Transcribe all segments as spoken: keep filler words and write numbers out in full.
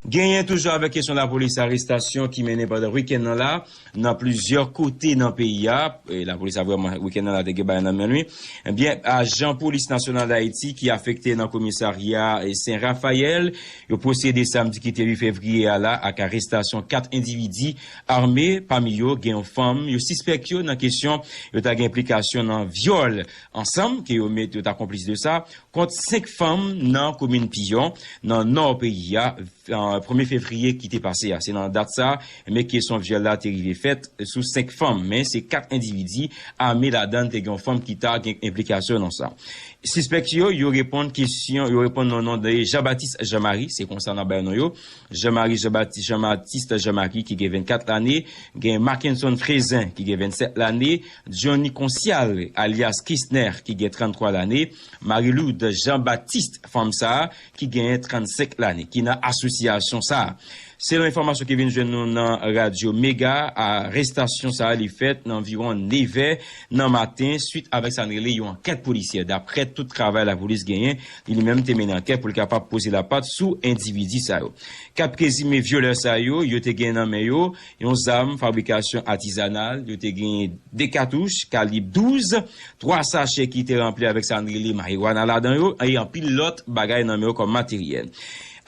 Genyen toujou avèk kesyon lapolis arestasyon ki mennen pandan wikenn nan la, nan plizyè kote nan peyi a. E lapolis a vrèman, wikenn nan la, te gen bagay nan men li. Ebyen, ajan polis nasyonal Dayiti ki afekte nan komisarya, e, Sen Rafayèl, yo pwosede samdi ki te uit fevriye a la ak arestasyon kat endividi ame, pami yo gen yon fanm. Yo sispèk yo nan kesyon yo ta gen enplikasyon nan vyòl ansanm ke yo met, yo ta konplis de sa, kont senk fanm nan komin Piyon, nan nò peyi a, an, premye fevriye ki te pase a. Se nan dat sa, men kesyon vyòl la te rive fèt sou senk fanm, men se kat endividi ame ladan, te gen yon fanm ki ta gen enplikasyon nan sa. Sispèk yo, yo reponn kesyon, yo reponn nan non de Jean Baptiste Jean Marie, se konsa n ap bay non yo. Jean Marie Jean Baptiste, Jean Baptiste Jean Marie ki gen vennkat lane, gen Mackenson Frezen ki gen vennsèt lane, Johnny Concial alyas Kisner ki gen tranntwa lane, Marie Lourdes Jean Baptiste, fanm sa a, ki genyen trannsenk lane, ki nan asosyasyon sa a. Selon enfòmasyon ki vin jwenn nou nan Radyo Mega, arestasyon sa a li fèt nan anviwon nevè nan maten, swit avèk sa n rele yon ankèt polisyè. Daprè tout travay lapolis genyen, li, li menm te mennen ankèt pou l kapab poze lapat sou endividi sa yo. Kat prezime vyolè sa yo, yo te gen nan men yo yon zam fabrikasyon atizanal, yo te gen de katouch kalib douz, twa sachè ki te ranpli avèk sa n rele mariwana ladan yo, e anpil lòt bagay nan men yo kòm materyèl.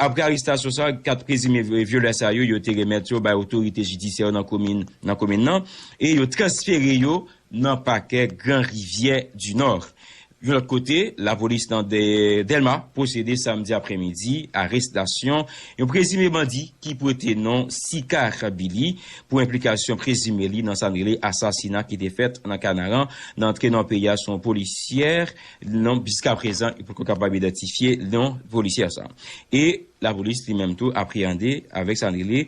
Apre arestasyon sa, kat prezime vy-, vyolè sa yo, yo te remèt yo bay otorite jidisyè yo nan komin, nan komin nan, e yo transfere yo nan pakè Gran Rivyè di Nò. Yon lòt kote, lapolis nan Dè-, Dèlma pwosede samdi aprèmidi arestasyon yon prezime bandi ki pote non Sikar Billy pou enplikasyon prezime li nan sa n rele asasina ki te fèt nan Kanaran, nan antre nan peyi a sou yon polisyè, non, jiskaprezan, pou kapab idantifye non polisyè sa. E lapolis li menm tou apreyande avèk sa n rele,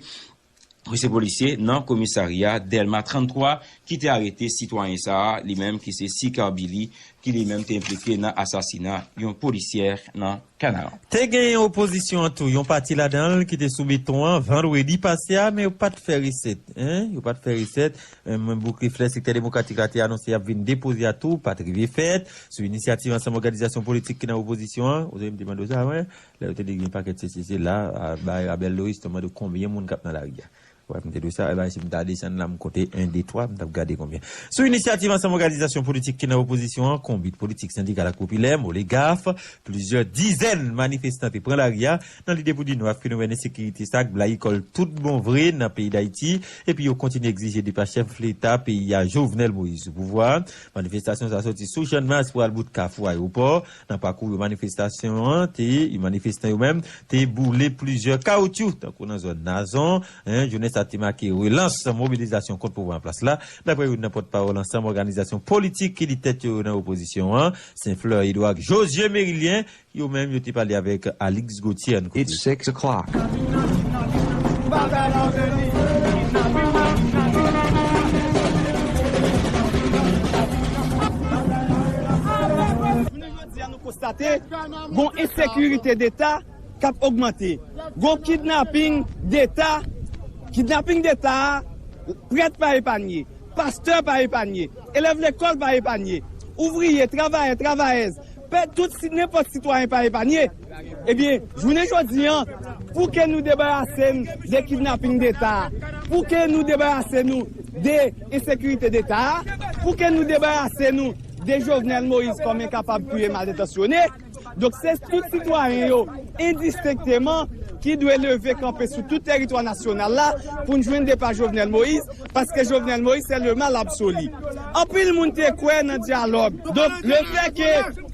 wi, se polisye nan komisarya Dèlma tranntwa ki te arete sitwayen sa a, li menm ki se Sikar Billy, ki li menm te enplike nan asasina yon polisyè nan Kanaran. Te gen opozisyon an tou, yon pati ladan l ki te sou beton an vandredi pase a, men yo pa t fè resèt, en, yo pa t fè resèt. E, mwen, bouk reflè sektè demokratik la te anonse y ap vin depoze a tou, pa t rive fèt. Sou inisyativ ansanm òganizasyon politik ki nan opozisyon an, ou te mande sa, wi. Lè yo te di gen pakèt sesi, se la, a, bay Abel Loris, te mande konbyen moun k ap nan lari a. Wè, m te di sa, e bay, si m ta desann la, m konte en, de, twa, m t ap gade konbyen. Sou inisyativ ansanm òganizasyon politik ki nan opozisyon an, konbit politik, sendikal ak popilè, Molegaf, plizyè dizèn manifestan te pran lari a nan lide pou di non ak fenomèn ensekirite sa k blayi kò l tout bon vre nan peyi Dayiti, epi yo kontinye egzije depa chèf Leta peyi a, Jovenel Moïse, sou pouvwa a. Manifestasyon sa soti sou Channmas pou al bout Kafou Ayewopò. Nan pakou yo manifestasyon an te, manifestan yo menm te boule plizyè kawotchou, tankou nan zòn Nazon, en, jounen sa te make relans mobilizasyon kont pouvwa an plas la, daprè youn nan pòtpawòl ansanm òganizasyon politik ki li tèt yo nan opozisyon an, Sen Flè Edwa ak Josué Mérilien, yo menm yo te pale avèk Alix Gauthier. Ann koute. It's six o'clock. Jodi a nou konstate gon ensekirite deta k ap ogmante. Gon kidnaping deta. Kidnaping deta a, prèt pa epanye, pastè pa epanye, elèv lekòl pa epanye, ouvriye, travayè, travayèz, pè, tout si, nenpòt sitwayen pa epanye. Ebyen, jounen jodi a, pou ke nou debarase n de kidnaping deta a, pou ke nou debarase nou de ensekirite deta a, pou ke nou debarase nou de Jovenel Moïse kòm enkapab touye malentansyone. Donk, se tout sitwayen yo, endistenkteman, ki dwe leve kanpe sou tout teritwa nasyonal la pou n jwenn depa Jovenel Moïse, paske Jovenel Moïse, c'est le mal absolu. Anpil moun te kwè nan dyalòg. Donk, lefètke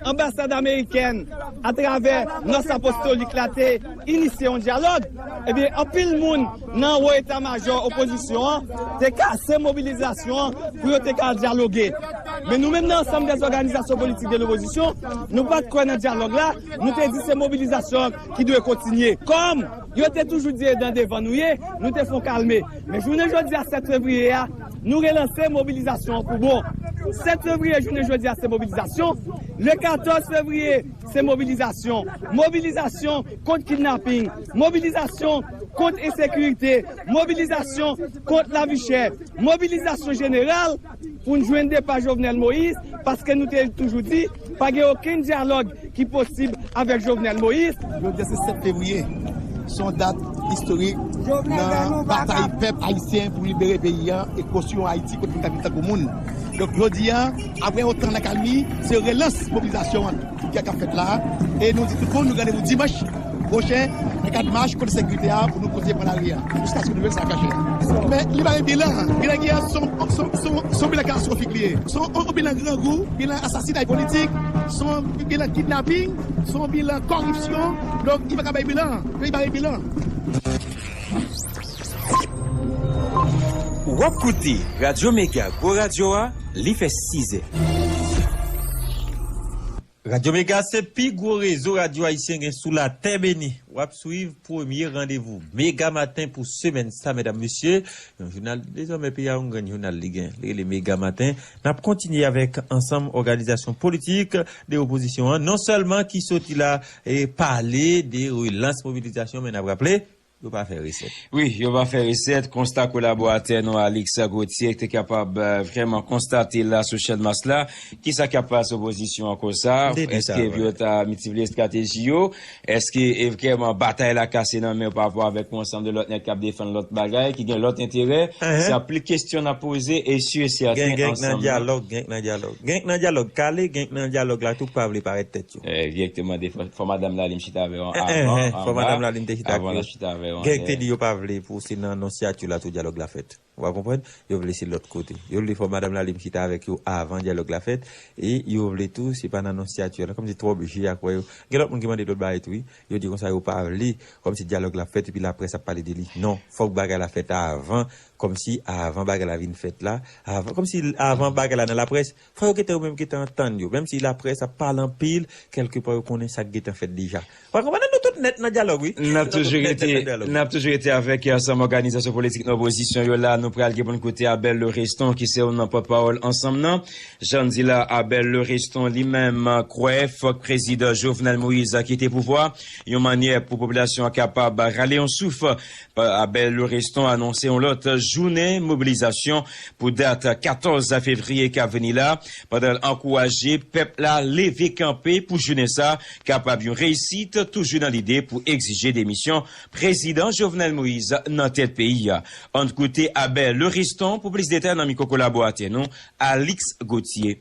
anbasad amerikèn, atravè Nòs Apostolik la, te inisye yon dyalòg, ebyen, anpil moun nan wo eta majò opozisyon an te kase mobilizasyon an pou yo te ka al dyaloge. Men nou menm nan Ansanm dè Òganizasyon Politik de Lopozisyon, nou pa t kwè nan dyalòg la, nou te di se mobilizasyon ki dwe kontinye. Kòm yo te toujou di e dan devan nou ye, nou te fè yon kalme. Men jounen jodi a, sèt fevriye a, nou relanse mobilizasyon an pou bon. Sèt fevriye, jounen jodi a, se mobilizasyon. Le katòz fevriye, se mobilizasyon. Mobilizasyon kont kidnaping, mobilizasyon kont ensekirite, mobilizasyon kont lavi chè, mobilizasyon jeneral pou n jwenn depa Jovenel Moïse, paske nou te toujou di pa gen okenn dyalòg ki posib avèk Jovenel Moïse. Jodi a se sèt fevriye. Se yon dat istorik nan batay pèp ayisyen pou libere peyi a e konstwi yon Ayiti kote moun ka viv tankou moun. Donk, jodi a, apre yon tan nan kalmi, se relans mobilizasyon an ki ap fèt la. E nou di tout moun, nou randevou dimanch pwochen, nan kad mach kont ensekirite a, pou nou kontinye pran lari a, jiskaske nou jwenn sa k kache. Men, li pa gen bilan. Bilan gen an, se yon, se yon, se yon, se yon bilan katastwofik li ye. Se yon, yon bilan grangou, bilan asasinay politik, se yon bilan kidnaping, se yon bilan kòripsyon. Donk, li pa ka bay bilan. Li pa bay bilan. W ap koute Radyo Mega, gwo radyo a, li fè sizè. Radyo Mega se pi gwo rezo radyo ayisyen gen sou latè beni. W ap swiv premye randevou Mega Maten pou semèn sa, medam, mesye. Yon jounal, dezòmè, peyi a yon grenn jounal li gen. Li rele Mega Maten. N ap kontinye avèk ansanm òganizasyon politik de opozisyon an, non sèlman ki soti la e pale de relans mobilizasyon, men n ap raple, yo pa fè resèt. Wi, yo pa fè resèt. Konsta kolaboratè nou, Alix Gauthier, te kapab, eh, vrèman konstate la sou Channmas la. Kisa k ap pase opozisyon an konsa? M te di sa avan. Èske yo ta miltipliye estrateji yo? Èske, eh, vrèman batay la kase nan men yo pa rapò avèk yon ansanm de lòt nèg k ap defann lòt bagay, ki gen lòt enterè? Se anpil kesyon n ap poze e si e sèten ansanm nan. Gen, gen k nan dyalòg, gen k nan dyalòg. Gen k nan dyalòg kale, gen k nan dyalòg la tou k pa vle parèt tèt yo. Egzakteman, de fò, fò madanm Lalim chita avè w avan, fò madanm Lalim te chita avè w. Gen k te di yo pa vle pou se nan nonsyati la tou dyalòg la fèt. Ou pa konprann? Yo vle se lòt kote. Yo vle fò madanm Lalim chita avèk yo avan dyalòg la fèt. E yo vle tou, se pa nan nonsyati la. Kòmsi twòp je ak wè yo. Gen lòt moun ki mande lòt bagay tou, wi. Yo di konsa yo pa vle, kòmsi dyalòg la fèt epi laprès ap pale de li. Non, fòk bagay la fèt avan, kòmsi avan bagay la vin fèt la. Avan, kòmsi avan bagay la nan laprès, fò yo gentan, yo menm gentan antann yo. Menm si laprès ap pale anpil, kèlkepa yo konnen sa k gentan fèt deja. Ou pa konprann, nou tout nèt nan dyalòg, wi. N ap toujou rete, n ap toujou rete avèk, eh, ansanm òganizasyon politik nan opozisyon yo la. Nou pral gen pou n koute Abel Loreston, ki se youn nan pòtpawòl ansanm nan. Jan n di la, Abel Loreston li menm kwè fòk prezidan Jovenel Moïse kite pouvwa, yon mannyè pou popilasyon an kapab rale yon souf. Abel Loreston anonse yon lòt jounen mobilizasyon pou dat katòz fevriye k ap vini la, pandan l ankouraje pèp la leve kanpe pou jounen sa kapab yon reyisit, toujou nan lide pou egzije demisyon prezidan Jovenel Moïse nan tèt peyi a. Ann koute Abel Loreston pou plis detay nan mikwo kolaboratè nou, Alix Gauthier.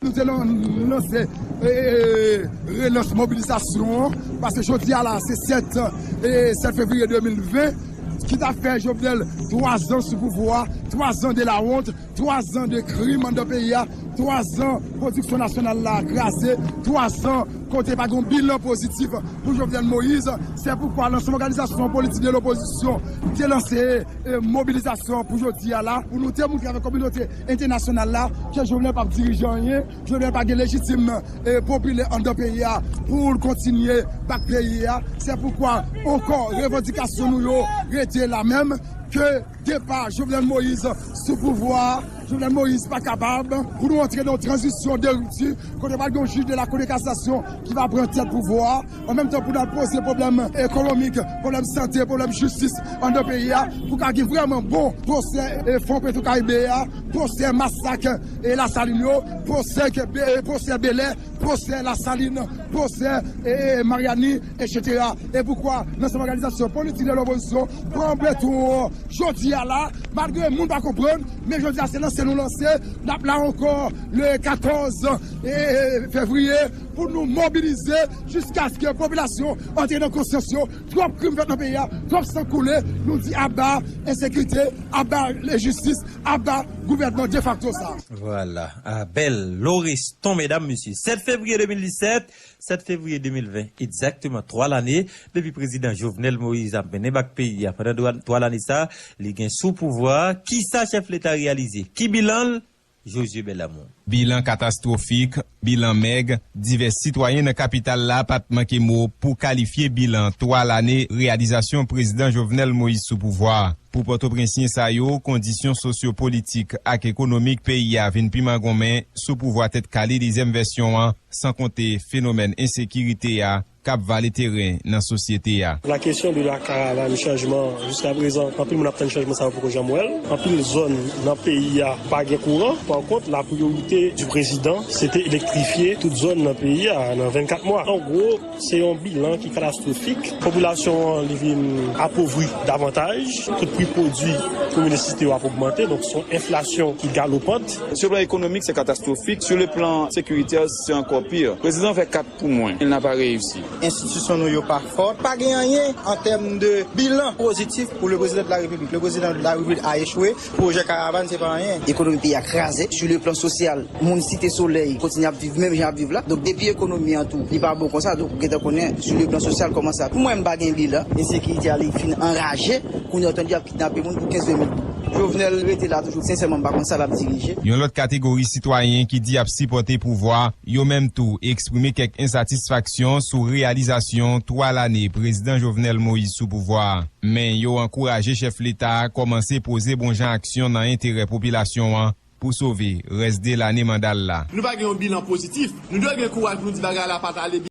Nou te lan-, lanse, e, e, relans mobilizasyon an, paske jodi a la, se sèt, e, sèt fevriye de mil ven, ki ta fè Jovenel twa zan sou pouvwa, twa zan de lawont, twa zan de krim anndan peyi a, twa zan pwodiksyon nasyonal la kraze, twa zan kote pa gen bilan pozitif pou Jovenel Moïse. Se poukwa lansanm òganizasyon politik de lopozisyon te lanse, e, mobilizasyon pou jodi a la, pou nou te montre avèk kominote entènasyonal la ke Jovenel p ap dirije anyen, Jovenel pa gen lejitim, e, popilè anndan peyi a pou l kontinye bak peyi a. Se poukwa ankò revandikasyon nou yo rete la menm, ke depa Jovenel Moïse sou pouvwa a, Jovenel Moïse pa kapab pou nou antre nan yon tranzisyon de ripti kote pral gen yon jij de la Cour de cassation ki va pran tèt pouvwa a. An menm tan pou n al poze pwoblèm ekonomik, pwoblèm sante, pwoblèm jistis anndan peyi a, pou ka gen vrèman bon pwosè, e, fon Petwokaribe a, pwosè masak, e, Lasalin yo, pwosè ke, e, pwosè Belè, pwosè Lasalin, pwosè, e, e, Maryani, etsetera. E poukwa lansanm òganizasyon politik de lopozisyon pran beton jodi a la, malgre moun pa konprann, men jodi a se lanse nou lanse, n ap la ankò le katòz, e, e, fevriye pou nou mobilize jiskaske popilasyon antre nan konsyans yo. Twòp krim fèt nan peyi a, twòp san koule, nou di aba ensekirite, aba lenjistis, aba gouvènman defakto sa. Vwala, Abel Loreston, medam, mesye. Sèt fevriye de mil disèt, sèt fevriye de mil ven, egzakteman twa lane depi prezidan Jovenel Moïse ap mennen bak peyi a. Pandan twa, twa lane sa, li gen sou pouvwa a. Kisa chèf leta reyalize? Ki bilan l? Josué Belamour. Bilan katastwofik, bilan mèg, divès sitwayen nan kapital la pa t manke mo pou kalifye bilan twa lane reyalizasyon prezidan Jovenel Moïse sou pouvwa a. Pou pòtoprensyen sa yo, kondisyon sosyo-politik ak ekonomik peyi a vin pi mangonmen sou pouvwa Tèt Kale dezyèm vèsyon an, san konte fenomèn ensekirite a k ap vale teren nan sosyete a. La question de la caravane changement, jusqu'à présent, anpil moun ap tann chanjman sa yo poko janm wè l. Anpil zòn nan peyi a pa gen kouran. Par contre, la priorité du président, c'était électrifier toute zone dans le pays, ah, dans vingt-quatre mois. En gros, c'est un bilan qui est catastrophique. Popilasyon an, li vin apovri davantaj. Tout pri pwodui premye nesesite yo ap ogmante. Donc, c'est une inflation qui est galopante. Sur le plan économique, c'est catastrophique. Sur le plan sécuritaire, c'est encore pire. Président fait quatre pour moi. Il n'a pas réussi. Enstitisyon nou yo pa fò. Pa gen anyen an tèm de bilan pozitif pour le président de la République. Le président de la République a échoué. Pwojè karavàn se pa anyen. Ekonomi peyi a kraze. Sur le plan social, moun Site Solèy kontinye ap viv menm jan ap viv la. Donk depi ekonomi an tou, li pa bon konsa. Donk ou gentan konnen sur le plan social kòman sa. Pou mwen, m pa gen bilan. Ensekirite a li fin anraje. Kounye a w tande y ap kidnape moun pou kenz ven mil goud. Jovenel rete la toujou. Sensèman, m pa konn sa l ap dirije. Yon lòt kategori sitwayen ki di y ap sipòte pouvwa, yo menm tou eksprime kèk ensatisfaksyon sou reyalizasyon twa lane Prezidan Jovenel Moïse sou pouvwa a. Men yo ankouraje chèf leta a kòmanse poze bon jan aksyon nan enterè popilasyon an pou sove rès de lane manda l la. Nou pa gen yon bilan pozitif. Nou dwe gen kouraj pou nou di bagay la pa t ale byen.